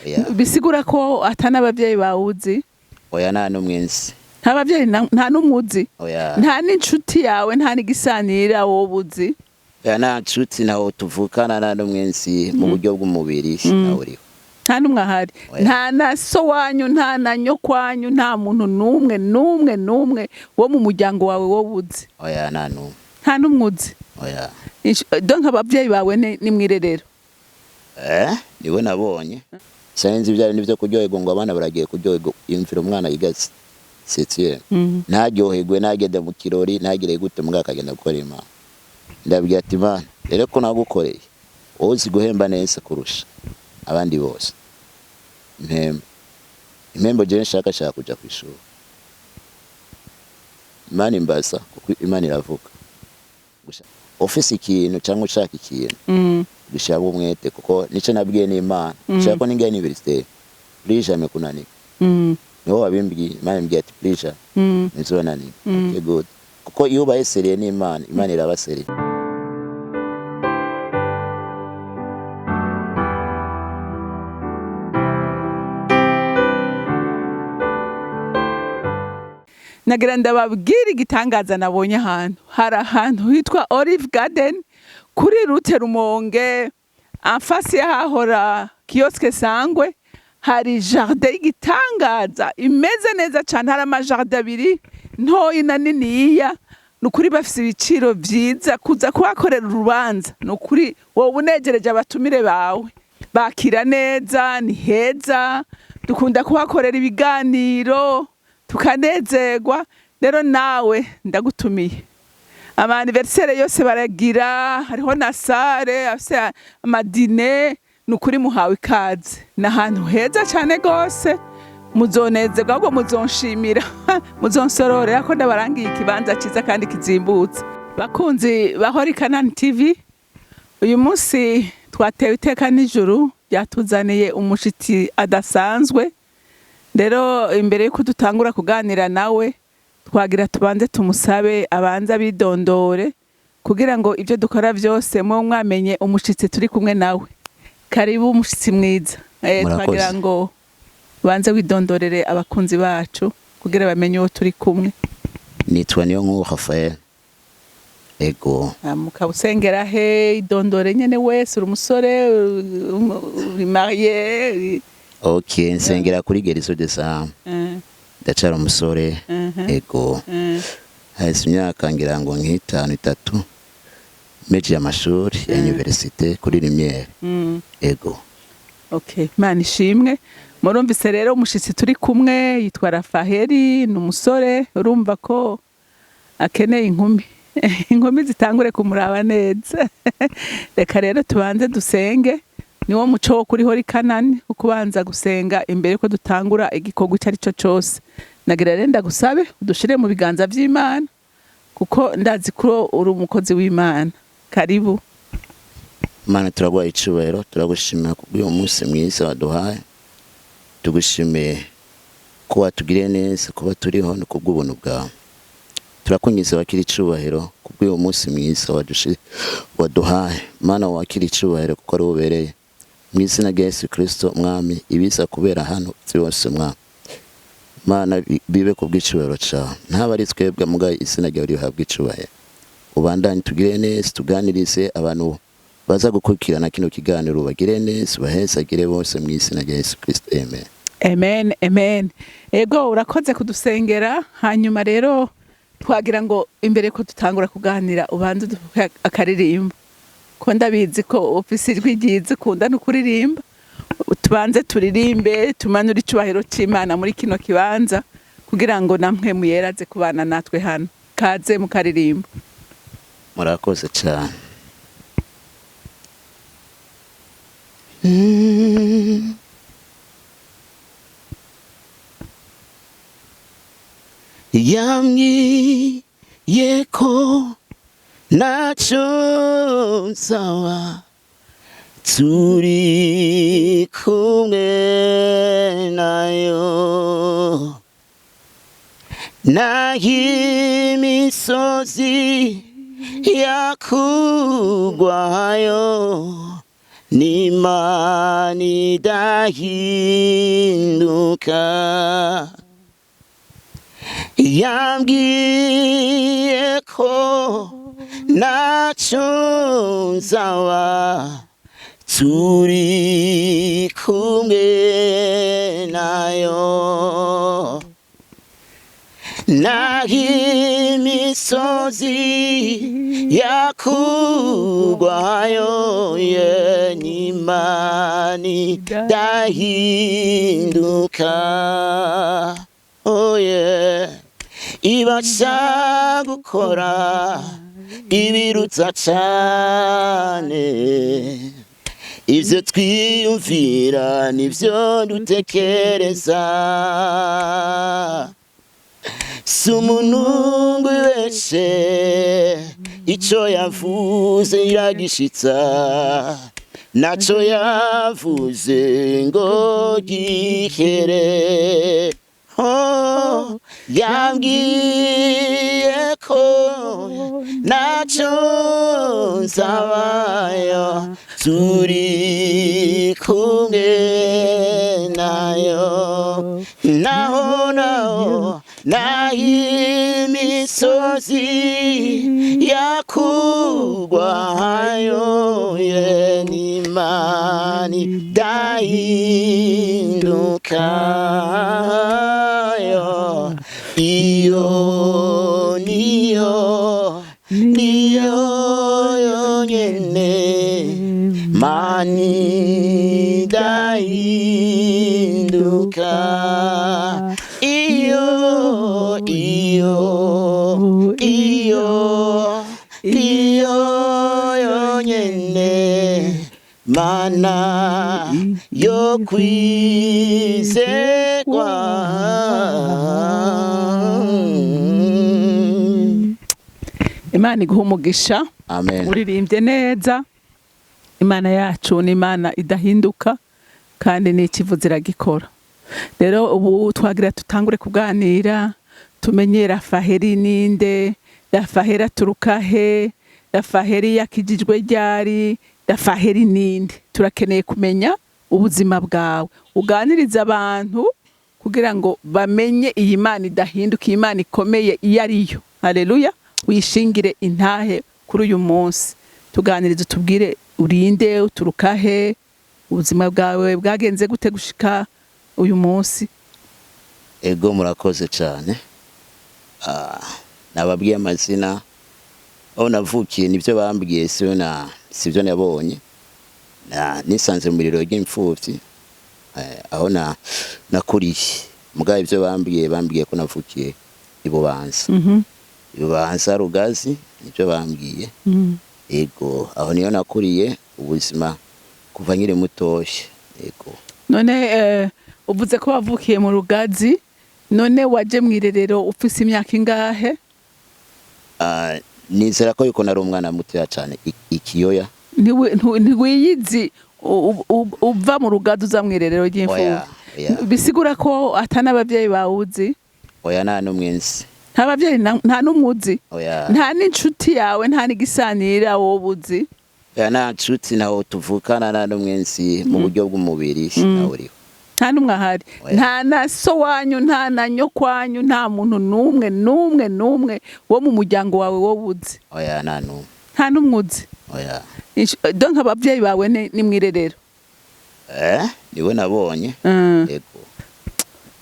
Oya. Bisigura ko ata n'abavyeyi bawe uzi? Oya, nta n'umwe nzi. Nta bavyeyi, nta n'umwe uzi? Oya. Nta n'inshuti yawe, nta n'igisanira wowe uzi? Oya, nta nshuti, ntaho tuvukana, nta n'umwe nzi mu buryo bw'umubiri, ntawe uriho. Nta n'umwe ahari? Oya. Nta na so wanyu, nta na nyokwanyu, nta muntu n'umwe n'umwe n'umwe wo mu muryango wawe wowe uzi? Oya, nta n'umwe. Nta n'umwe uzi? Oya. Donc abavyeyi bawe ni mw'irerero? Eh, niwe nabonye, sinzi ibyo ari byo kuryoherwa, ngo abana baragiye kuryoherwa. Yumvira umwana yiga septième, ntaryoherwe, ntagende mu kirori, ntagire gute, mbwa akagenda gukora Imana. Ndabwira ati: "Imana rero, ko nagukoreye, wowe uzi guhemba neza kurusha abandi bose, impembo, impembo jewe nshaka kuja ku ishuri." Imana imbaza, kuko Imana iravuga. Gusa ufise ikintu cyangwa ushaka ikintu, gushyiramo umwete, kuko nicyo nabwiye n'Imana: nshaka ko ningaye université, plus jamais kunanirwa. Niho wabimbwiye, Imana imbwiye ati: "Plus jamais ntizonanirwa." Okay, good, kuko iyo ubaye sérieux n'Imana, Imana iraba sérieux. Nagira ndababwira igitangaza nabonye ahantu. Hari ahantu hitwa Olive Garden kuri route Rumonge, en face y'ahahora kiosque Sangwe. Hari jardin y'igitangaza imeze neza cyane. Hari ama jardin abiri, ntoyi na niniya. Ni ukuri bafise ibiciro vyiza kuza kuhakorera urubanza. Ni ukuri wowe unegereje abatumire bawe, bakira neza, ni heza. Dukunda kuhakorera ibiganiro tukanezerwa. Rero nawe ndagutumiye. Ama anniversaire yose baragira, hariho na salle afise ama dîner. Ni ukuri muhawe ikaze, ni ahantu heza cyane rwose. Muzonezerwa, ahubwo muzonshimira, muzonsororera ko ndabarangiye ikibanza cyiza kandi kizimbutse. Bakunzi ba Holy Canaan TV, uyu munsi twatewe iteka n'ijuru ryatuzaniye umushitsi adasanzwe. Rero imbere y'uko dutangura kuganira nawe, twagira tubanze tumusabe abanze abidondore, kugira ngo ibyo dukora byose mube mwamenye umushitsi turi kumwe nawe. Karibu umushitsi mwiza. Murakoze. Twagira ngo ubanze widondorere abakunzi bacu kugira bamenye uwo turi kumwe. Nitwa Niyonkuru Rafael, ego. Mukaba usengera he? Idondore nyene wese. Uri umusore, uri marié, Okay, nsengera kuri Guérison des Âmes. Ndacara umusore. Ego. Hahise imyaka ngira ngo nk'itanu, itatu, mpejeje amashuri ya université kuri Lumière. Ego. Okay, Imana ishimwe. Murumvise rero, umushitsi turi kumwe yitwa Rafaheli, ni umusore. Urumva ko akeneye inkumi, inkumi zitangure kumuraba neza. Reka rero tubanze dusenge, niwo muco wo kuri Holy Canaan, wo kubanza gusenga imbere ko dutangura igikorwa icyo ari cyo cyose. Nagira rero ndagusabe udushire mu biganza vy'Imana, kuko ndazi ko uri umukozi w'Imana. Karibu. Mana, turaguha icubahiro, turagushimira kubw'uyu munsi mwiza waduhaye. Tugushimiye ko watugiriye neza, kuba turiho no kubw'ubuntu bwawe. Turakunyiza wakira icubahiro kubw'uyu munsi mwiza waduhaye. Mana, wakira icubahiro kuko ari ubereye. Mu izina rya Yesu Kristo Mwami, ibiza kubera hano byose, Mwami Mana, bibe kubw'icubahiro cawe, ntaba ari twebwe, muga izina ryawe rihabwe icubahiro. Ubandanye tugire neza, tuganirize abantu baza gukurikirana kino kiganiro, bagire neza, bahezagire bose mu izina rya Yesu Kristo, amen. Amen, amen. Ego, urakoze kudusengera. Hanyuma rero twagira ngo imbere ko dutangura kuganira ubanze uduhe akaririmbo, ko ndabizi ko ufise ijwi ryiza, ukunda no kuririmba. Tubanze turirimbe, tumanure icubahiro c'Imana muri kino kibanza, kugira ngo namwe muyeraze kubana natwe hano. Kaze mu karirimbo. Murakoze cyane. Yambwiye ko ntacyo nsaba turi kumwe nayo, naho imisozi yakugwayo. N'Imana idahinduka. Yambwiye ko ntacyo nzaba turi kumwe nayo, naho imisozi yakugwayo, ye n'Imana idahinduka. Oye, ibasha gukora ibiruta cane ivyo twiyumvira nivyo dutekereza. Si umuntu ngo ibeshe, ico yavuze iragishitsa, naco yavuze ngo gihere. Oh, yambwiye ko naco nzabayo turi kumwe nayo, naho naho naho imisozi yakugwayo, ye n'Imana idahinduka. Yo iyo niyo niyo yonyene Mana idahinduka. Iyo iyo iyo iyo yonyene Mana yo kwizerwa. Imana iguha umugisha. Amen. Uririmbye neza. Imana yacu ni Imana idahinduka, kandi n'ikivuze iragikora. Rero ubu twagira tutangure kuganira, tumenye Rafaheri ninde, Rafaheri aturuka he, Rafaheri yakijijwe ryari, Rafaheri ninde. Turakeneye kumenya ubuzima bwawe, uganiriza abantu kugira ngo bamenye iyi Mana idahinduka, iyi Mana ikomeye iyo ariyo. Haleluya! Wishingire intahe kuri uyu munsi, tuganirize, utubwire urinde, uturuka he, ubuzima bwawe bwagenze gute gushika uyu munsi. Ego, murakoze cyane. Nababwiye amazina, aho navukiye nibyo bambwiye, siyo na sibyo nabonye. Nisanze mu biriro ry'imfuvyi, aho na nakuriye. Mugabo ibyo bambwiye ko navukiye i Bubanza. I Bubanza Rugazi nibyo bambwiye. Ego, aho niyo nakuriye ubuzima kuva nkiri mutoya. Ego. None uvuze ko wavukiye mu Rugazi, none waje mu irerero ufise imyaka ingahe? Nizera ko yuko nari umwana mutoya cyane, ikiyoya. Ntiwiyizi uva mu Rugazi uza mu irerero ry'imfuvyi? Oya, oya. Bisigura ko ata n'abavyeyi bawe uzi? Oya, nta n'umwe nzi. Nta bavyeyi, nta n'umwe uzi? Oya. Nta n'inshuti yawe, nta n'igisanira wowe uzi? Oya, nta nshuti, ntaho tuvukana, nta n'umwe nzi mu buryo bw'umubiri, ntawe uriho. Nta n'umwe ahari? Oya. Nta na so wanyu, nta na nyokwanyu, nta muntu n'umwe n'umwe n'umwe wo mu muryango wawe wowe uzi? Oya, nta n'umwe. Nta n'umwe uzi? Oya. Donc abavyeyi bawe ni mw'irerero? Niwe nabonye. Ego.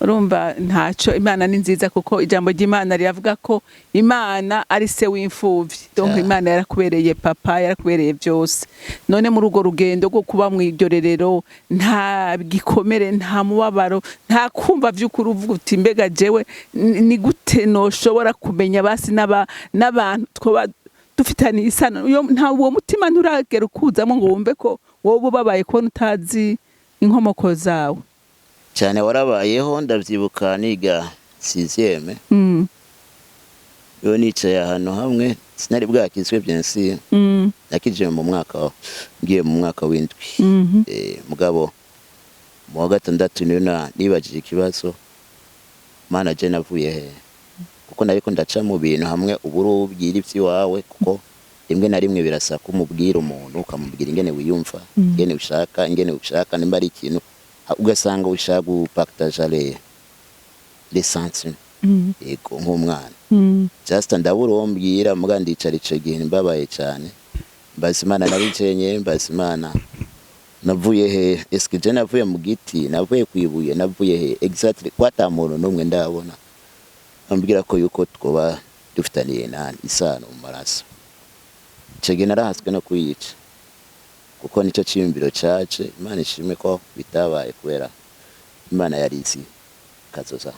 Urumva ntaco, Imana ni nziza, kuko ijambo ry'Imana riravuga ko Imana ari se w'imfuvyi. Donc Imana yarakubereye papa, yarakubereye byose. None muri urwo rugendo rwo kuba mu iryo rerero, nta gikomere, nta mubabaro, nta kumva vy'ukuri uvuga uti: "Mbega jewe ni gute noshobora kumenya basi n'abantu twoba dufitaniye isano?" Nta uwo mutima nturagera ukuzamo ngo wumve ko wowe ubabaye kubona utazi inkomoko zawe? Cyane, warabayeho. Ndavyibuka niga sixième, iyo nicaye ahantu hamwe, sinari bwakizwe byensi. Nakije mu mwaka, ngiye mu mwaka w'indwi. Mugabo mu wa gatandatu niyo nibajije ikibazo: "Mana, je navuye he?" Kuko nariko ndaca mu bintu hamwe uburo ubwira ivy'iwawe, kuko Rimwe na rimwe birasaba ko umubwira umuntu, ukamubwira ingene wiyumva, ingene ushaka nimba ari ikintu, ugasanga ushaka gupartager les sentiments. Yego, nk'umwana. Just ndabura uwo mbwira, muga ndicara. Ico gihe mbabaye cyane, mbaza Imana, naricenye, mbaza Imana: navuye he? Eske je navuye mu giti? Navuye kwibuye? Navuye he exactly, ko ata muntu n'umwe ndabona ambwira ko yuko twoba dufitaniye nani isano mu maraso? Ico gihe narahaswe no kwiyica, kuko nico ciyumviro caje. Imana ishimwe ko bitabaye, kubera Imana yari izi kazoza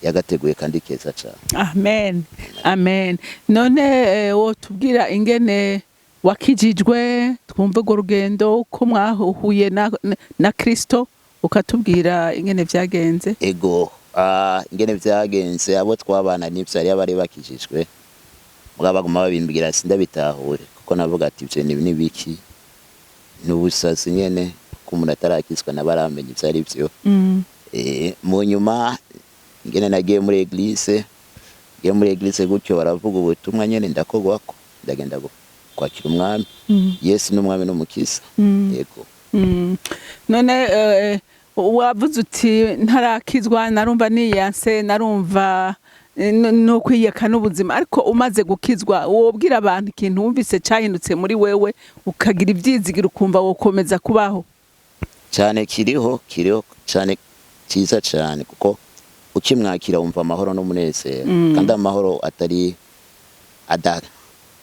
yagateguye kandi keza cane. Amen, amen. None wotubwira ingene wakijijwe, twumve urwo rugendo ko mwahuye na Kristo, ukatubwira ingene vyagenze? Ego, ingene vyagenze, abo twabana n'ivyo hariyo abari bakijijwe, mugabo baguma babimbwira sindabitahure, kuko navuga ati ivyo ni nibiki, ni ubusazi nyene, ko umuntu atarakizwa nawe aramenya ivyo ari vyo. Mu nyuma ingene nagiye muri église, ngiye muri église gutyo, baravuga ubutumwa nyene, ndakogwako, ndagenda kwakira Umwami Yesu n'Umwami n'Umukiza. Yego. None wavuze uti ntarakizwa narumva niyanse, narumva no kwiyaka n'ubuzima, ariko umaze gukizwa wobwira abantu ikintu wumvise cyahindutse muri wewe, ukagira ibyizigiro, ukumva wokomeza kubaho? Cyane, kiriho, kiriho cyane, cyiza cyane, kuko ukimwakira wumva amahoro n'umunezero, kandi amahoro atari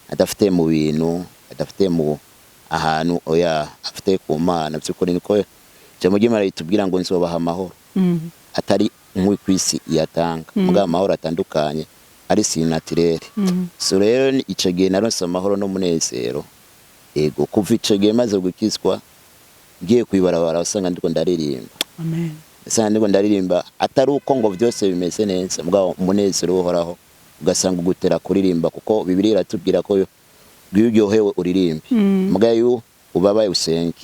adafite mu bintu, adafite mu ahantu, oya, afite ku Mana by'ukuri. Niko ijambo ry'Imana ritubwira ngo nzobaha amahoro atari nk'uko ku isi iyatanga, mugabo amahoro atandukanye, ari surnaturel. So rero ico gihe naronse amahoro n'umunezero. Ego, kuva ico gihe maze gukizwa, ngiye kwibarabara usanga ndiko ndaririmba. Amen. Usanga ndiko ndaririmba, atari uko ngo byose bimeze neza, mugabo umunezero uhoraho ugasanga ugutera kuririmba, kuko Bibiliya iratubwira ko iyo uryohewe uririmbe, mugabo iyo ubabaye usenge.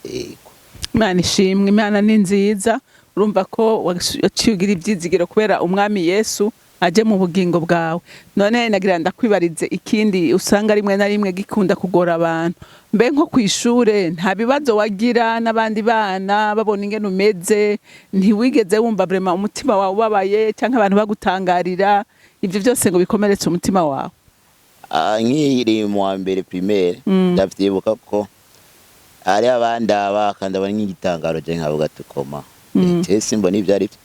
Ego. Imana ishimwe, Imana ni nziza. Urumva ko waciye ugira ibyizigiro kubera Umwami Yesu aje mu bugingo bwawe. None nagira ndakwibarize ikindi usanga rimwe na rimwe gikunda kugora abantu. Mbe nko ku ishure nta bibazo wagira n'abandi bana babona ingene umeze? Ntiwigeze wumva vraiment umutima wawe ubabaye, cyangwa abantu bagutangarira, ibyo byose ngo bikomeretse umutima wawe? Nkiri mu wa mbere primaire, ndavyibuka ko hari abandaba kandabona nk'igitangaro, je nkavuga ati koma je simbona ivyo ari vyo,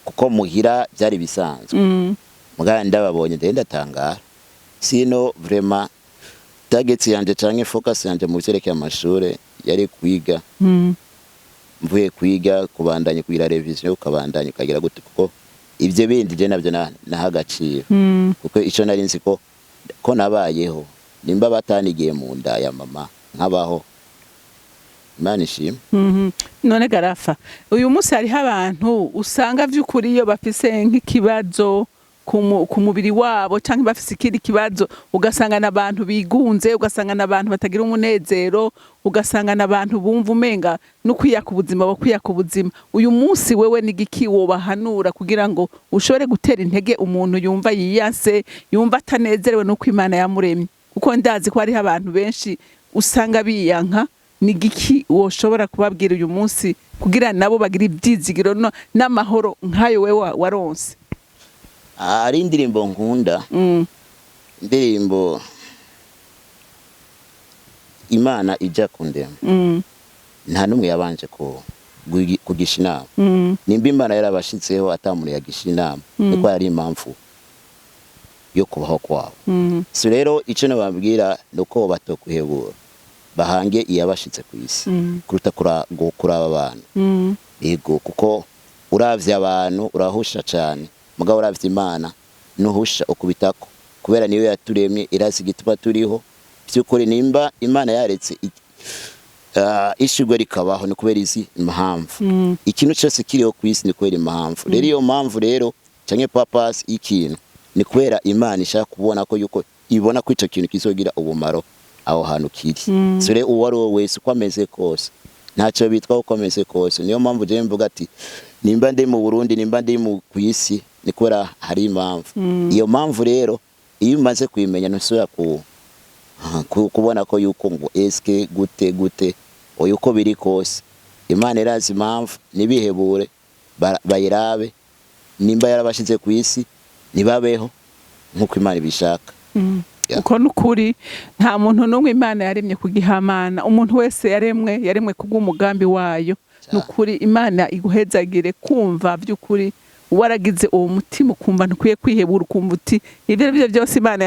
kuko muhira byari bisanzwe. Mugabo ndababonye ndende ndatangara. Sino vraiment target yanje canke focus yanje mu vyerekeye amashure yari kwiga. Mvuye kwiga, kubandanya kugira révision, ukabandanya ukagira gute, kuko ivyo bindi je navyo naha agaciro, kuko ico nari nzi ko nabayeho, nimba batanigiye mu nda ya mama nkabaho, Imana ishimwe. None garafa uyu munsi hariho abantu usanga vy'ukuri iyo bafise nk'ikibazo ku mubiri wabo canke bafise ikindi kibazo, ugasanga n'abantu bigunze, ugasanga n'abantu batagira umunezero, ugasanga n'abantu bumva umenga no kwiyaka ubuzima, bo kwiyaka ubuzima. Uyu munsi wewe n'igiki wobahanura kugira ngo ushobore gutera intege umuntu yumva yiyanse, yumva atanezerewe n'uko Imana yamuremye? Kuko ndazi ko hariho abantu benshi usanga biyanka. Ni igiki woshobora kubabwira uyu munsi kugira nabo bagire ibyizigiro n'amahoro nk'ayo wewe waronse? Hari indirimbo nkunda, indirimbo Imana ijya kundema, nta n'umwe yabanje kugisha inama. Nimba Imana yarabashitseho atamuntu yagisha inama, niko yari impamvu yo kubaho kwabo. So rero icyo nababwira ni uko batokwihebura, bahange iyabashitse ku isi kuruta kuraba abantu. Yego, kuko uravye abantu urahusha cane, mugabo uravye Imana nuhusha ukubitako, kubera niyo yaturemye, irazi igituma turiho by'ukuri. Nimba Imana yaretse ishurwe rikabaho, ni kubera izi impamvu. Ikintu cyose kiriho ku isi ni kubera impamvu. Rero iyo mpamvu rero canke purpose y'ikintu ni kubera Imana ishaka kubona ko yuko ibona ko ico kintu kizogira ubumaro aho hantu kiri. So rero uwo ari we wese, uko ameze kose, ntacyo bitwa uko ameze kose. Niyo mpamvu jewe mvuga ati nimba ndi mu Burundi, nimba ndi mu ku isi, ni kubera hari impamvu. Iyo mpamvu rero iyo umaze kuyimenya ntusubira ku Kubona ko yuko ngo eske gute gute, oya, uko biri kose Imana irazi impamvu. Nibihebure, bayirabe nimba yarabashize ku isi, nibabeho nk'uko Imana ibishaka. Yeah. Uko nukuri, nta muntu n'umwe Imana yaremye kugihamana. Umuntu wese yaremwe kubw'umugambi wayo. Nukuri Imana iguhezagire kumva by'ukuri waragize uwo mutima, ukumva ntukwiye kwihebura, ukumva uti ibyo ari byo byose Imana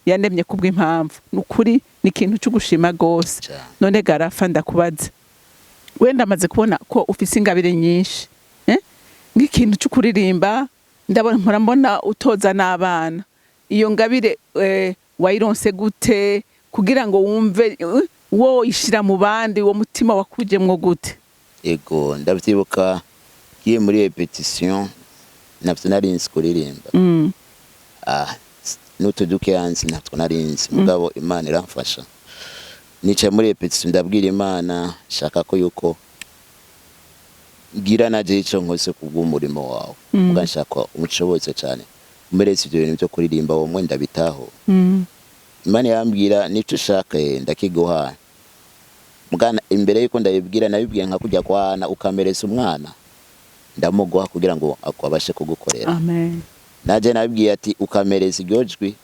yandemye kubw'impamvu. Nukuri ni ikintu cyo gushima rwose. Cyane. None garafa, ndakubaze, wenda amaze kubona ko ufise ingabire nyinshi, eh? Nk'ikintu cyo kuririmba, ndabona mpora mbona utoza n'abana. Iyo ngabire wayironse gute kugira ngo wumve wo ishira mu bandi? Uwo mutima wakujemwo gute? Ego, ndavyibuka ngiye muri répétition, navyo nari nzi kuririmba. Ah, n'utu dukeya nzi ntatwo nari nzi, mugabo Imana iramfasha. Nicaye muri répétition, ndabwira Imana, shaka ko yuko ngira naje ico nkoze kubw'umurimo wawe. Muga nshaka umushobotse cyane umberetse ibyo bintu byo kuririmba, wowe ndabitaho. Imana yambwira nico ushaka, ndakiguha. Mugana imbere yuko ndabibwira, nabibwiye nka kujya kwana ukamereza umwana, ndamuguha kugira ngo abashe kugukorera. Amen. Naje nabibwiye ati ukamereza iryo jwi,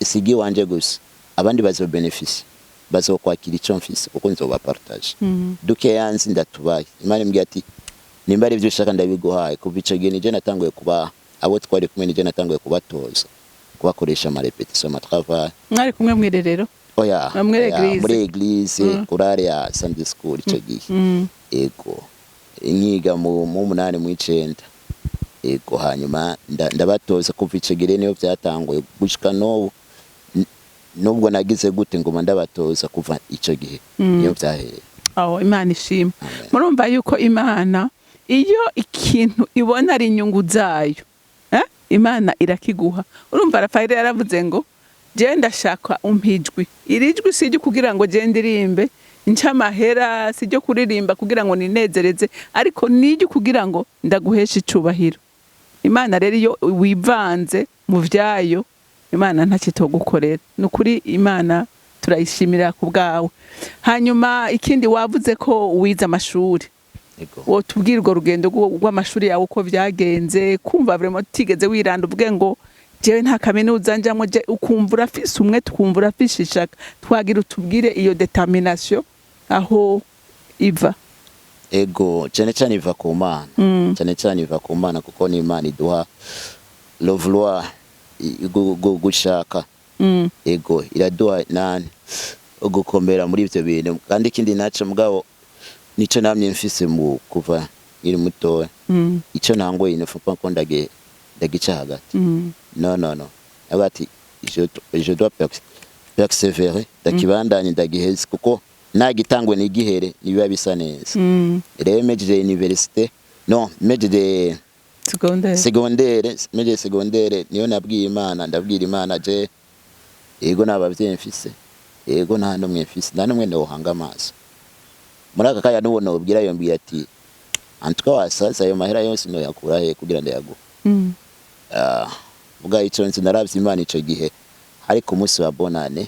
sigi wanje gusa, abandi bazobenefisi, bazokwakira ico mfise kuko nzobapartage. Dukeya nzi ndatubaye. Imana imbwiye ati nimba ari ibyo ushaka, ndabiguhaye. Kuva ico gihe nije natanguye kuba abo twari kumwe, nije natanguye kubatoza, kubakoresha ama répétition, ama travail. Mwari kumwe mw'irerero? Oya. Ah, muri Oya, église. Muri église, chorale ya Sunday school ico gihe. Ego, nkiga mu munani, mu icenda. Ego, hanyuma ndabatoza. Kuva ico gihe niyo byatanguye gushika n'ubu. Nubwo nagize gute, nguma ndabatoza. Kuva ico gihe niyo byahereye. Aho Imana ishima. Amen. Murumva yuko Imana iyo ikintu ibona ari inyungu zayo, eh? Imana irakiguha. Urumva Rafayeli yaravuze ngo je ndashaka umpijwi, iri jwi si iryo kugira ngo je ndirimbe nce amahera, si iryo kuririmba kugira ngo ninezereze, ariko ni iryo kugira ngo ndaguheshe icubahiro. Imana rero iyo wivanze mu vyayo, Imana ntakitogukorera. Ni ukuri Imana turayishimira ku bwawe. Hanyuma ikindi, wavuze ko wize amashuri. Ego. Wotubwira urwo rugendo rw'amashuri yawe uko vyagenze, kumva vraiment utigeze wiranda uvuge ngo jewe nta kaminuza njamwo, je ukumva urafise umwe, tukumva urafise ishaka. Twagira utubwire iyo détermination aho iva. Ego, cyane cyane iva ku Mana. Cyane cyane iva ku Mana, kuko ni Imana iduha le vouloir, gushaka. Ego, iraduha nani gukomera muri ibyo bintu. Kandi ikindi naco mugabo nico namye mfise mu kuva nkiri mutoya, ico nangoye ne faut pas ko ndagica hagati. Non, non, non, avuga ati je dois persévérer, ndakibandanye ndagiheze, kuko nagitangwe nigihere nibiba bisa neza. Rero mejeje université, non, mejeje secondaire. Secondaire, mejeje secondaire niyo nabwiye Imana, ndabwira Imana, je yego nta bavyeyi mfise, yego nta n'umwe mfise, nta n'umwe nohanga amaso muri aka kanya n'uwo nobwira yombwira ati antuka wasaza, ayo mahera yose noyakura he kugira ndayaguhe? Ah, bwa ico nzi naravye Imana ico gihe hari ku munsi wa Bonane.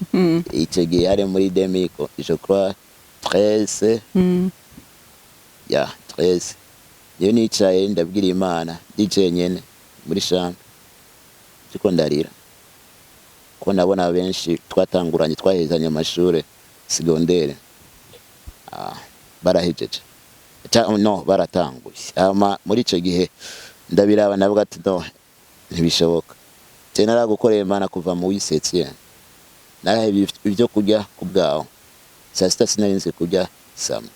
Ico gihe hari muri 2000, je crois 13. Ya 13 niyo nicaye ndabwira Imana, ndi jenyene muri chambre, ndiko ndarira ko nabona benshi twatanguranye, twahezanye amashure secondaire, barahejeje, no baratanguye. Hama muri ico gihe ndabiraba, ndavuga ati no, ntibishoboka, je naragukoreye Imana kuva mu wisetiye, narahebye ibyo kurya ku bwawe saa sita, sinari nzi kurya samedi,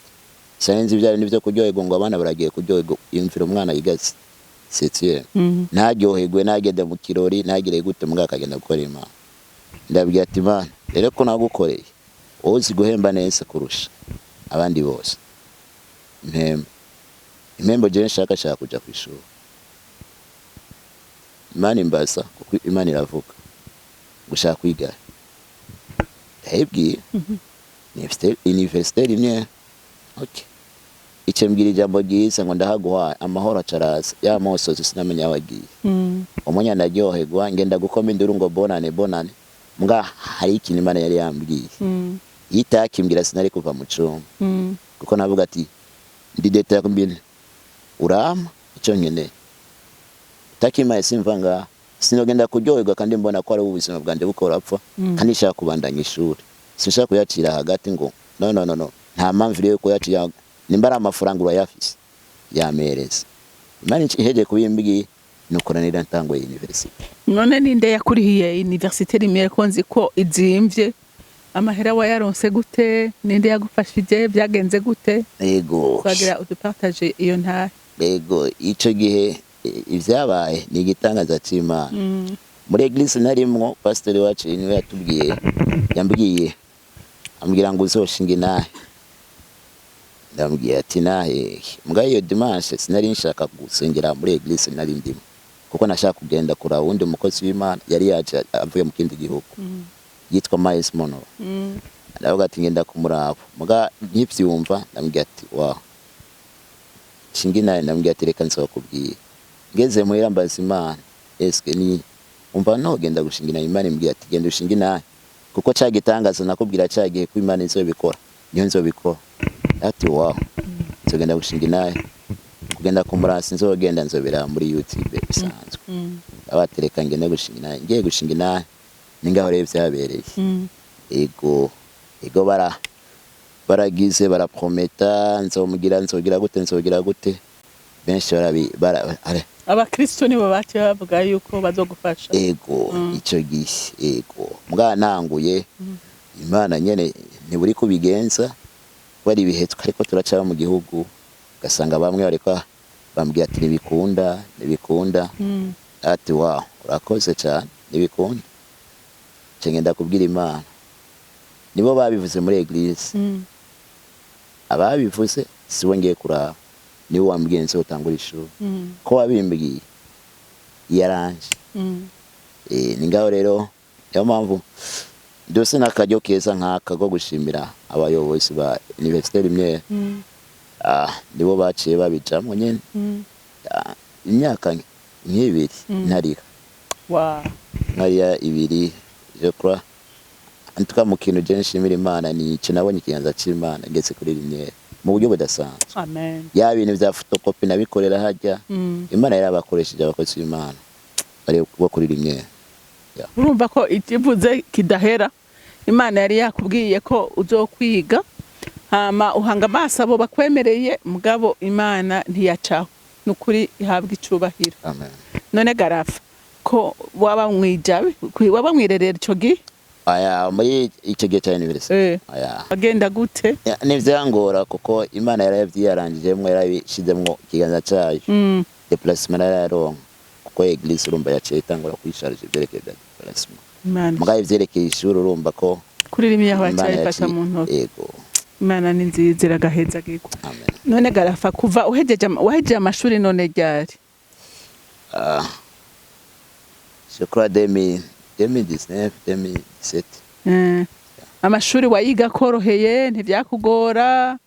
sinari nzi ibya bintu byo kuryoherwa ngo abana baragiye kuryoherwa. Yumvira umwana yiga septième, ntaryoherwe, ntagende mu kirori, ntagire gute, mbwa akagenda gukora Imana. Ndabwira ati Imana rero ko nagukoreye, wowe uzi guhemba neza kurusha abandi bose, impembo impembo jewe nshaka kuja kw'ishuri. Imana imbaza, kuko Imana iravuga, gushaka kwiga, ndayibwiye université rimwe. Okay, ico mbwira ijambo ryiza ngo ndahaguhaye amahoro, acaraza ya mosozi, sinamenya aho agiye. Umunya ndaryoherwa, ngenda gukoma induru ngo bonane, bonane. Mbwa hari ikintu Imana yari yambwiye. Iyo itakimbwira, sinari kuva mu cumba, kuko navuga ati ndi determiné, urampa icyo nkeneye, utakimpaye simva ngaha, sinogenda kuryoherwa kandi mbona ko ari ubuzima bwanjye buko burapfa, kandi nshaka kubandanya ishuri, sinshaka kuyacira hagati ngo no, no, no, no, nta mpamvu rero yo kuyacira. Nimba ari amafaranga urayafise, yampereza. Imana ihejeje kubimbwiye, nuko nanira ntanguye university. None ninde yakurihiye Université Lumière, ko nzi ko izimvye? Amahera wayaronse gute? Ninde yagufashije? Byagenze gute? Ego. Twagira udupartage iyo ntahe. Ego, ico gihe ivyabaye ni igitangaza c'Imana. Muri église narimwo, pasiteri wacu niwe yatubwiye, yambwiye, ambwira ngo uzoshinga intahe. Ndamubwiye ati nahe? Mbwa iyo dimanche sinari nshaka gusengera muri église nari ndimo, kuko nashaka kugenda kuraba uwundi mukozi w'Imana yari yaje avuye mu kindi gihugu yitwa Miles Monroe. Ndavuga ati ngenda kumuraba. Muga nkivyumva ndamubwira ati wa shinga intahe, ndamubwira ati reka nzokubwira. Ngeze muhira mbaza Imana: eske ni umva nogenda gushinga intahe? Imana imbwira ati genda ushinga intahe, kuko ca gitangaza nakubwira ca gihe ko Imana izobikora niyo nzobikora. Ati wow, nzogenda gushinga intahe, kugenda kumurasa nzogenda nzobera muri YouTube bisanzwe. Abatereka ngende gushinga intahe. Ngiye gushinga intahe, ningaho rero vyabereye. Ego, ego, baragize baraprometa nzomugira, nzogira gute, nzogira gute, benshi barabi bara Abakristo nibo baciye bavuga yuko bazogufasha? Ego, ico gihe ego, mbwa nanguye Imana nyene ntiburi kubigenza, bari ibihe twariko turaca mu gihugu, ugasanga bamwe bariko bambwira ati ntibikunda, ntibikunda. Ati wow, urakoze cyane, ntibikunda. Nca ngenda kubwira Imana, nibo babivuze muri église. Ababivuze siwe ngiye kuraba, niwe wambwiye nzotangura ishuri. Ko wabimbwiye yaranje. Ni ngaho rero, niyo mpamvu ndose n'akaryo keza nk'aka ko gushimira abayobozi ba Université Lumière. Nibo baciye babijamwo nyene. Imyaka nk'ibiri ntariha. Nkariya ibiri, je crois. En tout cas, mu kintu je nshimira Imana ni ico: nabonye ikiganza c'Imana ngeze kuri Lumière mu buryo budasanzwe. Amen. Ya bintu vya photocopie nabikorera harya. Imana yarabakoresheje, abakozi b'Imana bari bo kuri Lumière. Urumva ko ikivuze kidahera. Imana yari yakubwiye ko uzokwiga, hama uhanga amaso abo bakwemereye, mugabo Imana ntiyacaho. Ni ukuri ihabwa icubahiro. Amen. None garafa ko waba mwijabe, waba mwirerera ico gihe? Aya, muri ico gihe ca university? Eh. Aya. Agenda gute? Ya, ntivyangora kuko Imana yaravyiyarangijemwo, yarabishizemwo ikiganza cayo. Déplacement narayaronka kuko église urumva yaciye itangura kwisharije ivyerekeye vya déplacement. Imana. Mugabo ivyerekeye ishuri urumva ko Kuri rimwe yaho Imana yacayifasha yaciye mu ntoki. Ego. Imana ni nziza, iragahezagirwa. Amen. None garafa, kuva uhejeje wahejeje amashuri none ryari? Je crois 2000, 2019, 2017. Amashuri wayiga koroheye, ntivyakugora?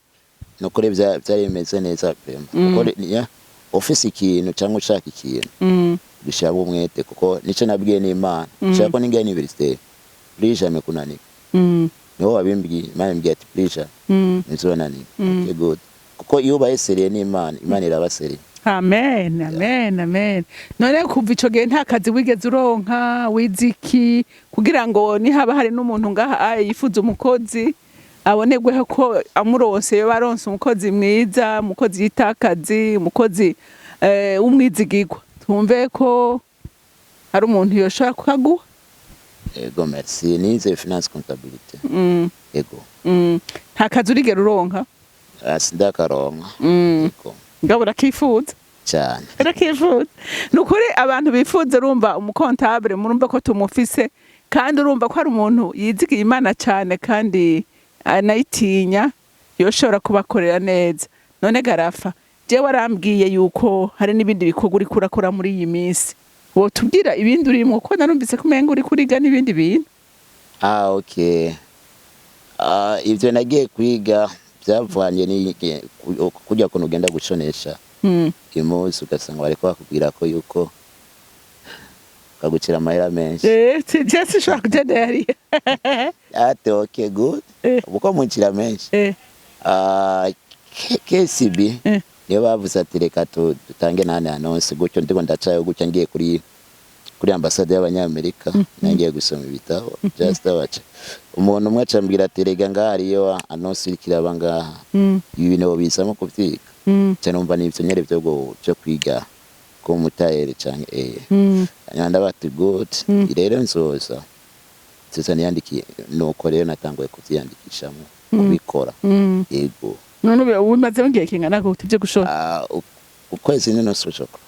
Nukuri vyari bimeze neza vraiment, kuko ufise ikintu cyangwa ushaka ikintu, bishaka umwete, kuko nico nabwiye n'Imana: nshaka ko ningiye université, plus jamais kunanirwa. Niho wabimbwiye, Imana imbwiye ati plus jamais ntizonanirwa. Okay, good, kuko iyo ubaye sérieux n'Imana, Imana iraba sérieux. Amen, amen, amen. None kuva ico gihe nta kazi wigeze uronka? Wize iki, kugira ngo nihaba hari n'umuntu ngaha aye yifuza umukozi, abonerweho ko amuronse yoba aronse umukozi mwiza, umukozi yita akazi, umukozi w'umwizigirwa, twumve ko hari umuntu yoshobora kukaguha? Ego, merci. Nize finance comptabilité. Ego. Nta kazi urigera uronka? Sindakaronka. Ego. Ngabo urakifuza? Cyane. Urakifuza. Ni ukuri abantu bifuza, urumva, umu comptable, murumva ko tumufise, kandi urumva ko ari umuntu yizigiye Imana cyane kandi anayitinya, yoshobora kubakorera neza. None garafa, jewe warambwiye yuko hari n'ibindi bikorwa uriko urakora muri iyi minsi. Wotubwira ibindi urimwo, ko narumvise ko umenga uriko uriga n'ibindi bintu? Ah, okay. Ivyo nagiye kwiga byavanye ni kurya kuntu ugenda gushonesha impuzu, ugasanga bariko bakubwira ko yuko Kagucira amahera menshi. Je sinshobora kugenda hariya. Ati okay, good. Uko muncira menshi. Ah, KCB niyo bavuze ati reka dutange nane annonce gutyo. Ndiko ndacayo gutya, ngiye kuri ambasade y'Abanyamerika, nangiye gusoma ibitabo, just abaca umuntu umwe acambwira ati rega ngaha hariyo annonce iriko iraba ngaha, ibi bintu bizamo kuvyiga. Nca numva nivyo nyene vyo kwiga ko umutayeri canke hanyuma ndabati good, rero nzoza niyandikiye. Nuko rero natanguye kuvyiyandikishamo kubikora. Yego. None ubu umaze igihe kingana gute ibyo gushora? Ah, ukwezi n'inusu coko.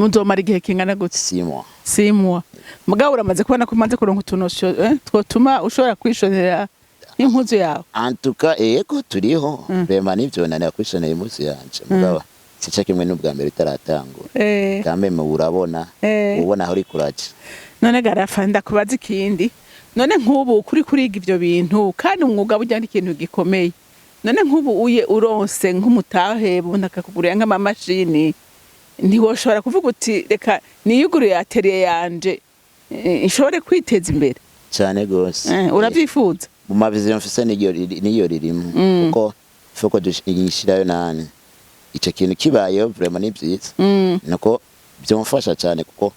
Uzomara igihe kingana gute? 6 mois. 6 mois. Mugabo uramaze kubona ko umaze kuronka utunosho twotuma ushobora kwishonera n'impuzu yawe? En tout cas ego, turiho vraiment. Nivyo nanira kwishonera impuzu yanje, mugabo sica kimwe n'ubwa mbere itaratangura. Kambe mu urabona, ubona aho uri kuraca. None garafa, ndakubaza ikindi. None nk'ubu kuri kuriga ivyo bintu, kandi umwuga burya ni ikintu gikomeye, none nk'ubu uye uronse nk'umutahe ubona akakugurira nk'amamashini, ntiwoshobora kuvuga uti reka niyugurure atelier yanje, nshobore kwiteza imbere? Cane gose. Uravyifuza? Mu ma vision mfise niyo ririmo, kuko fuko dushirayo nane ico kintu kibayeho, vraiment ni vyiza. Nuko vyomfasha cane, kuko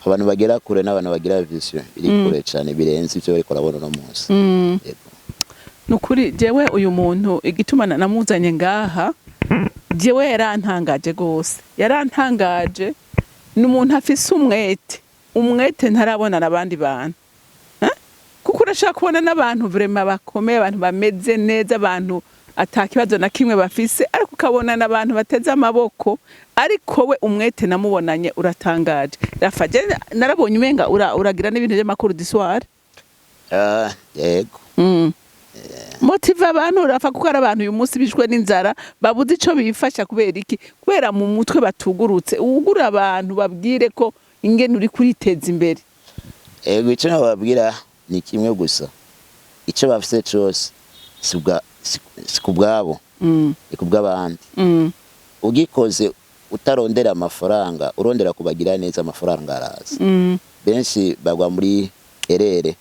abantu bagera kure n'abantu bagira vision iri kure cane birenze ivyo bariko barabona uno munsi. Yego. Nukuri jewe uyu muntu igituma namuzanye ngaha, jewe yarantangaje gose, yarantangaje. Ni umuntu afise umwete, umwete ntarabona n'abandi bantu. Eh? Kuko urashaka kubona n'abantu vraiment bakomeye, abantu bameze neza, abantu ata kibazo na kimwe bafise, ariko ukabona n'abantu bateze amaboko. Ariko we umwete namubonanye uratangaje. Rafa, je narabonye umenga uragira n'ibintu vy'amakuru du soir. Ah, yego. Motiva abantu Rafa, kuko ari abantu uyu munsi bishwe n'inzara, babuze ico bifasha. Kubera iki? Kubera mu mutwe batugurutse. Ugura abantu, babwire ko ingene uri kuriteza imbere. Ego, ico nababwira ni kimwe gusa: ico bafise cose si kubwabo, ni kubw'abandi. Ugikoze utarondera amafaranga, urondera kubagira neza, amafaranga araza. Benshi bagwa muri erreur,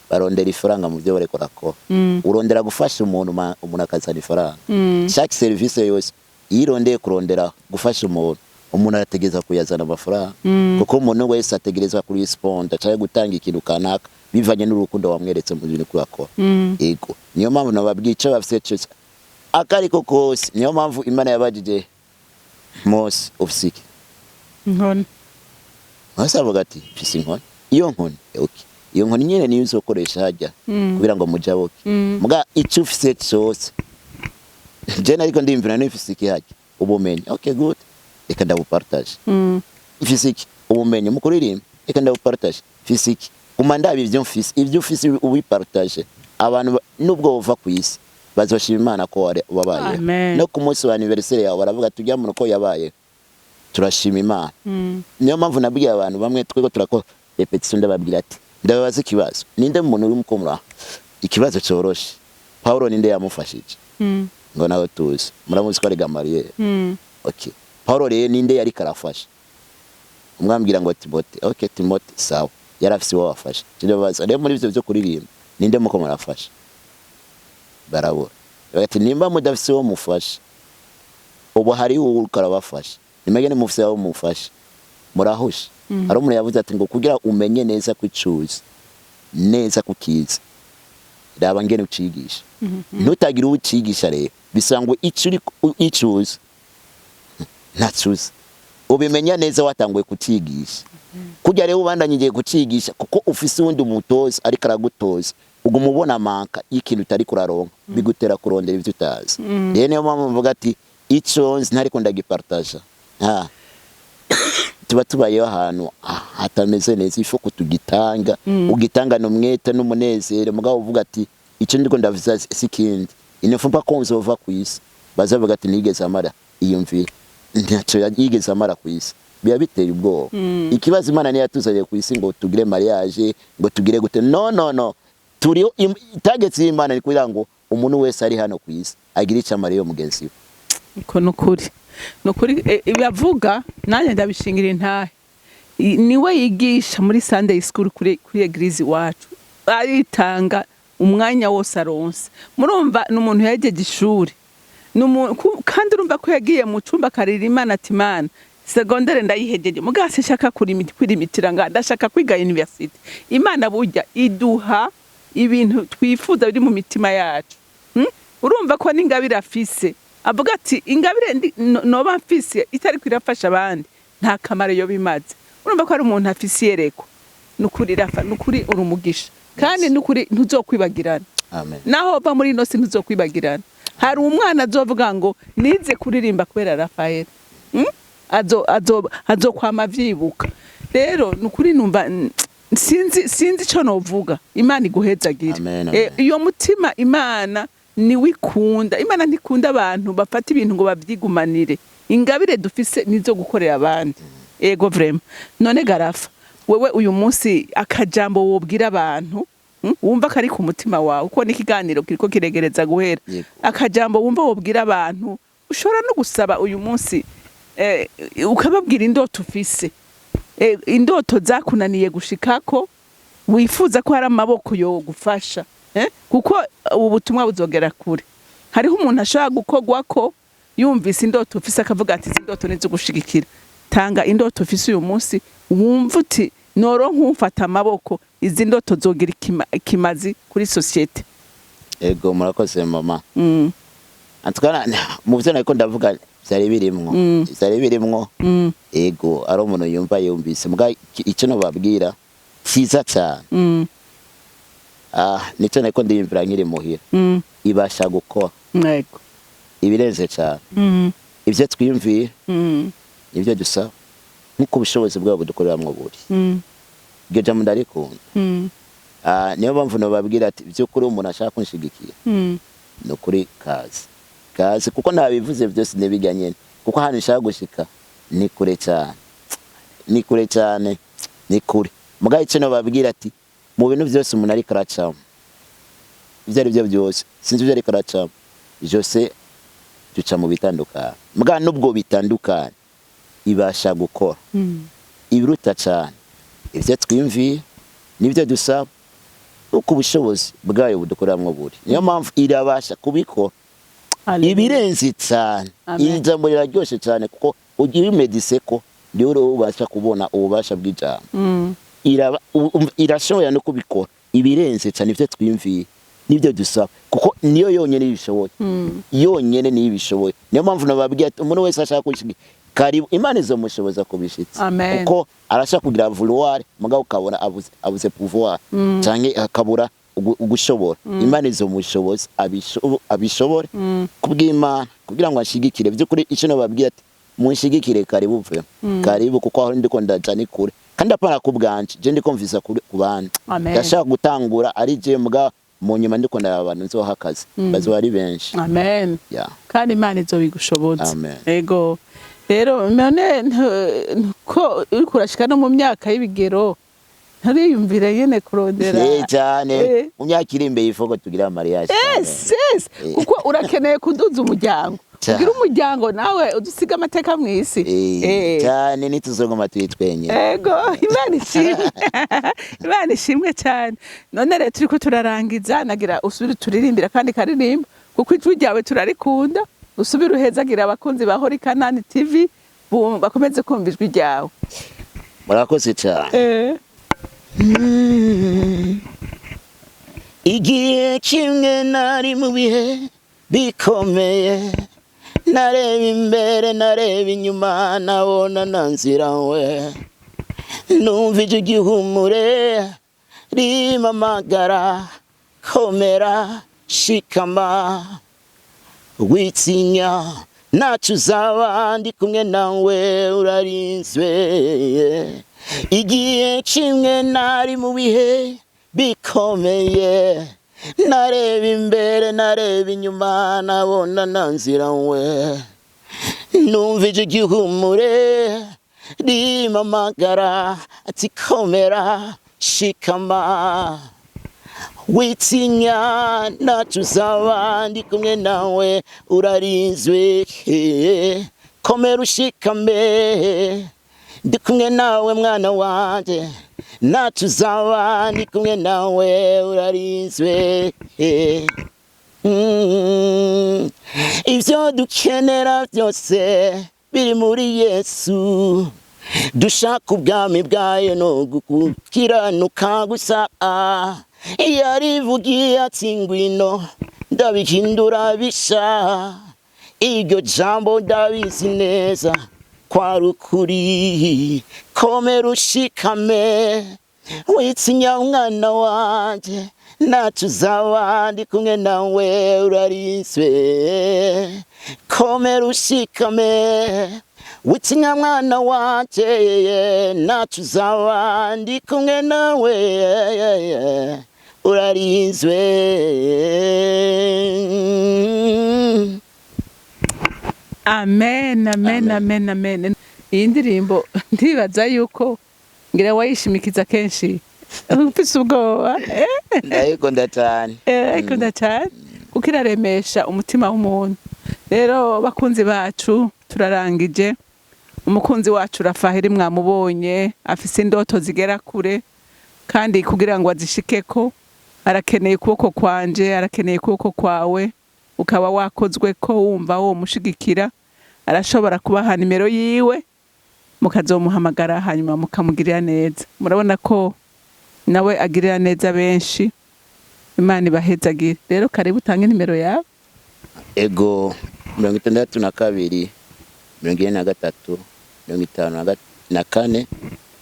barondera ifaranga mu byo bariko barakora. Urondera gufasha umuntu, umuntu akazana ifaranga. Chaque service yose iyo irondeye kurondera gufasha umuntu, umuntu arategereza kuyazana amafaranga, kuko umuntu wese ategerezwa kuresponda cyangwa gutanga ikintu kanaka bivanye n'urukundo wamweretse mu bintu kurakora. Yego, niyo mpamvu nababwiye icyo bafise cyose akariko kose. Niyo mpamvu Imana yabajije Mose: ufise iki? Nkoni. Mose avuga ati mfise inkoni. Iyo nkoni, okay, iyo nkoni nyene niyo uzokoresha harya kugira ngo mujabuke. Muga icyo ufise cyose, je nariko ndiyumvira nifise iki harya? Ubumenyi. Okay, good, reka ndabupartage. Mfise iki? Ubumenyi mu kuririmba, reka ndabupartage. Mfise iki? Guma ndaba ivyo mfise. Ivyo ufise ubipartage abantu, nubwo bova ku isi bazoshima Imana ko wabayeho. Amen. No ku munsi wa anniversaire yawe baravuga tujya muntu ko yabayeho, turashima Imana. Niyo mpamvu nabwiye abantu bamwe twego turakora répétition, ndababwira ati ndababaza ikibazo: ninde muntu uri mukomura ikibazo cyoroshe? Paulo ninde yamufashije? Ngo nawe tuzi, muramuzi ko ari Gamariyeri. Okay, Paulo rero ninde yari karafasha? Umwambwira ngo Timote. Okay, Timote, sawa, yari afise uwo wafasha. Ndababaza rero, muri ivyo byo kuririmba ninde muko murafasha? Barabura. Bati nimba mudafise uwo mufasha, ubu hari uwo uriko arabafasha, nimege nimufise uwo mufasha, murahusha. Hari umuntu yavuze ati ngo kugira umenye neza ko icuzi neza kukizi, raba ngene ucigisha. Ntutagire uwo ucigisha rero, bisangwe ico uri icuzi ntacuzi ubimenya neza watanguye kucigisha. Kurya rero ubandanye kucigisha, kuko ufise uwundi mutoza ariko aragutoza, uguma ubona manque y'ikintu utari kuraronka, bigutera kurondera ivyo utazi. Rero niyo mpamvu mvuga ati ico nzi ntariko ndagipartaja, ah, tuba tubayeho ahantu hatameze neza. Ifo kutugitanga, ugitangana umwete n'umunezero, mugabo uvuga ati icyo ndiko ndavuza si kindi inofumpa ko nzova ku isi bazavuga ati nigeze amara iyumvire, ntacyo yigeze amara ku isi. Biba biteye ubwoba. Ikibazo, Imana niyo yatuzanye ku isi ngo tugire mariage, ngo tugire gute? No, no, no, turiho itegeko y'Imana ni kugira ngo umuntu wese ari hano ku isi agire icyo amariye mugenzi we. Uko nukuri, nukuri, ibibavuga nanjye ndabishingira intahe. Niwe yigisha muri Sunday school kuri église iwacu, aritanga umwanya wose aronse. Murumva ni umuntu yahejeje ishuri. Kandi urumva ko yagiye mu cumba akarira Imana ati: "Imana, secondaire ndayihejeje, mugabo sinshaka kwirimitira nga ndashaka kwiga university." Imana burya iduha ibintu twifuza biri mu mitima yacu. Urumva ko n'ingabire afise, avuga ati: "Ingabire noba mfise itariko irafasha abandi, nta kamaro yo bimaze." Urumva ko ari umuntu afise iyerekwa. Nukuri Rafa, nukuri uri umugisha, kandi nukuri ntuzokwibagirana. Amen. Naho va muri ino si ntuzokwibagirana. Hari umwana azovuga ngo: "Nize kuririmba kubera Rafael." Azokwama avyibuka. Rero nukuri numva sinzi ico novuga. Imana iguhezagire. Amen, amen. Iyo mutima Imana niwe ikunda. Imana ntikunda abantu bafata ibintu ngo bavyigumanire. Ingabire dufise nizo gukorera abandi. Ego, vraiment. None garafa, wewe uyu munsi akajambo wobwira abantu, wumva kari ku mutima wawe, kuko n'ikiganiro kiriko kiregereza guhera. Yego. Akajambo wumva wobwira abantu, ushobora no gusaba uyu munsi, ukababwira indoto ufise, indoto zakunaniye gushikako, wifuza ko hari amaboko yo gufasha, kuko ubu butumwa buzogera kure. Hariho umuntu ashobora gukorwa ko yumvise indoto ufise, akavuga ati: "Izi ndoto nizo gushigikira." Tanga indoto ufise uyu munsi, wumva uti: "Noro nkumfata amaboko, izi ndoto zogira ikimazi kuri société." Ego, murakoze mama. Antwana, mu byo nariko ndavuga vyari birimwo, vyari birimwo. Ego, ari umuntu yumva yumvise muga icyo nobabwira cyiza cyane, nicyo nariko ndiyumvira nkiri muhira: ibasha gukora ibirenze cyane ibyo twiyumviye nibyo dusaba, nk'uko ubushobozi bwabo budukoreramwo buri. Iryo jambo ndarikunda. Niyo mpamvu nobabwira ati by'ukuri umuntu ashaka kunshigikira, ni ukuri kazi kazi, kuko nabivuze byose ntibijya nyene, kuko ahantu nshaka gushika ni kure cyane, ni kure cyane, ni kure. Mugabo icyo nobabwira ati mu bintu byose umuntu ariko aracamo, ibyo ari byo byose, sinzi ibyo ariko aracamo byose, duca mu bitandukanye, mugabo nubwo bitandukanye ibasha gukora ibiruta cyane ibyo twiyumviye nibyo dusaba, uko ubushobozi bwayo budukoreramwo buri. Niyo mpamvu irabasha kubikora Hallelujah. ibirenze cyane. Amen. Iri jambo riraryoshe cyane, kuko ugira umedise ko niwe ubasha kubona ububasha bw'ijambo. Irashoboye no kubikora ibirenze cyane ibyo twiyumviye nibyo dusaba, kuko niyo yonyine ibishoboye. Yonyine niyo ibishoboye. Niyo mpamvu nababwiye ati umuntu wese ashaka kubishigikira, karibu, Imana izomushoboza kubishitsa. Amen. Kuko arashaka kugira vouloir, mugabo ukabona abuze pouvoir canke akabura ugushobora. Imana izomushoboza abishobore kubw'Imana, kugira ngo ashigikire by'ukuri. Icyo nababwiye ati munshigikire, karibu, ve karibu, kuko aho ndiko ndaja ni kure, kandi apana ku bwanje, je ndiko mvisa ku bandi. Amen. Ndashaka gutangura ari je, muga mu nyuma ndiko ndaraba abantu nzoha akazi, bazoba ari benshi. Amen. Yeah. Kandi Imana izobigushoboza. Amen. Ego, rero none ko uriko urashika no mu myaka y'ibigero, nturiyumvire nyene kurondera? Eh, cyane. Eh. Mu myaka iri imbere ifoko tugira mariage. Yes. Eh. Kuko urakeneye kuduza umuryango. Cyane. Ugira umuryango nawe udusiga amateka mw'isi. Eh, Eh. cyane, ntituzoguma turi twenyine. Ego, Imana ishimwe, Imana ishimwe cyane. None rero turiko turarangiza, nagira usubire turirimbira kandi karirimba, kuko ijwi ryawe turarikunda. Usubire uhezagira abakunzi ba Hori Kanani TV, bakomeze kumva ijwi ryawe. Murakoze cyane. Igihe kimwe nari mu bihe bikomeye, nareba imbere, nareba inyuma, nabona nta nzira we. Numva ijwi igihumure rimpamagara: "Komera, shikama, witinya, ntacyo uzaba, ndi kumwe nawe, urarinzwe." Igihe kimwe nari mu bihe bikomeye, nareba imbere, nareba inyuma, nabona nta nzira we. Numva ijwi igihumure rimpamagara ati: "Komera, shikama, witinya, ntacyo uzaba, ndi kumwe nawe, urarinzwe, komera ushikame." Ndi kumwe nawe mwana wanje, ntaco uzaba, ndi kumwe nawe, urarinzwe. Ivyo dukenera byose biri muri Yesu. Dushaka ubwami bwayo no gukiranuka gusa. Yarivugiye ati: "Ngwino ndabihindura bisha." Iryo jambo ndabizi neza kwari ukuri. Komera ushikame, witinya mwana wanje, ntaco uzaba, ndi kumwe nawe, urarinzwe. Komera ushikame, witinya mwana wanje, ntaco uzaba, ndi kumwe nawe, urarinzwe. Amen, amen. Amen. Amen, amen. Iyi ndirimbo ndibaza yuko ngira wayishimikiza kenshi ufise ubwoba, eh? Ndayikunda cyane. Ayikunda cyane kuko iraremesha umutima w'umuntu. Rero bakunzi bacu, turarangije. Umukunzi wacu Rafaheli mwamubonye, afise indoto zigera kure, kandi kugira ngo azishikeko arakeneye ukuboko kwanje, arakeneye ukuboko kwawe. Ukaba wakozwe ko wumva wo mushigikira, arashobora kubaha nimero yiwe, mukazomuhamagara, hanyuma mukamugirira neza. Murabona ko nawe agirira neza benshi. Imana ibahezagire. Rero karibu utange nimero yawe. Ego, 62 43 54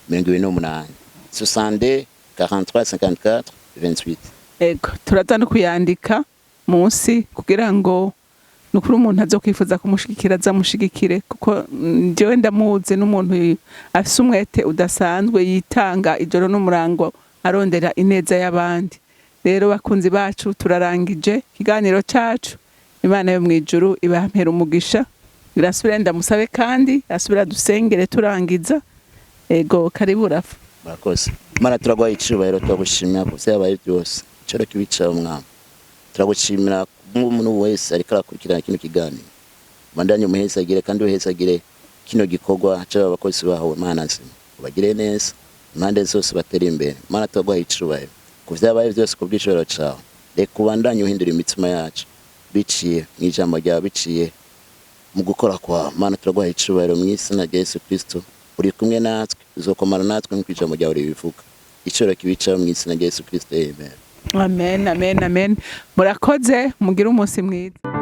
28, 62 43 54 28. Ego, turaza no kuyandika munsi kugira ngo nukuri umuntu azokwifuza kumushigikira azamushigikire, kuko jewe ndamuzi n'umuntu afise umwete udasanzwe, yitanga ijoro n'umurango arondera ineza y'abandi. Rero bakunzi bacu, turarangije ikiganiro cacu. Imana yo mw'ijuru ibampera umugisha. Irasubira ndamusabe kandi asubira dusengere turangiza. Ego, karibu Rafa. Murakoze. Mana, turaguha icubahiro, turagushimira ku vyabaye byose icoro kibicaye. Umwami, turagushimira nk'umuntu wese ariko arakurikirana kino kiganiro. Bandanye umuhezagire kandi uhezagire kino gikorwa c'aba bakozi bawe. Mana nzima, ubagire neza impande zose, batere imbere. Mana, turaguha icubahiro ku vyabaye byose ku bw'icubahiro cawe. Reka ubandanye uhindura imitima yacu biciye mu ijambo ryawe, biciye mu gukora kwawe. Mana, turaguha icubahiro mu izina rya Yesu Kristo. Uri kumwe natwe, uzokomana natwe nk'uko ijambo ryawe ribivuga. Icubahiro kibicaho mu izina rya Yesu Kristo, amen. Amen, amen, amen. Murakoze, mugire umunsi mwiza.